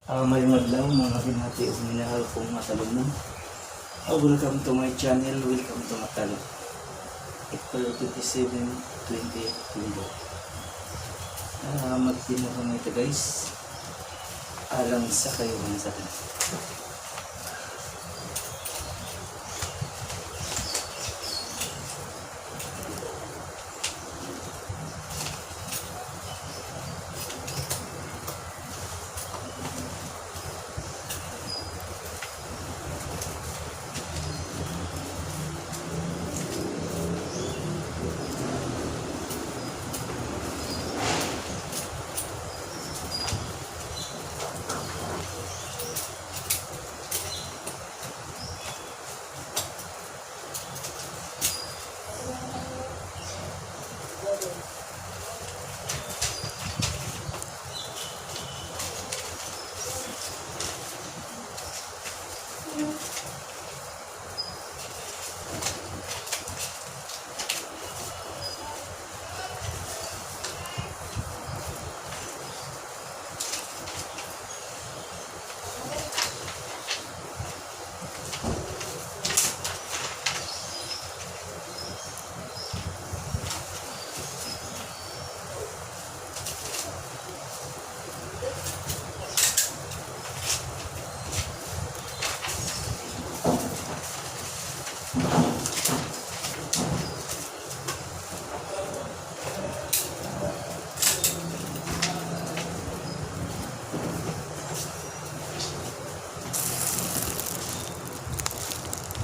Maayong adlaw, mga binati ug minahal kong mga talunon. Welcome to my channel, welcome to Matalo. April 27, 2022. Mag-dinner kami ito, guys. Alang sa kayo mga sa atin.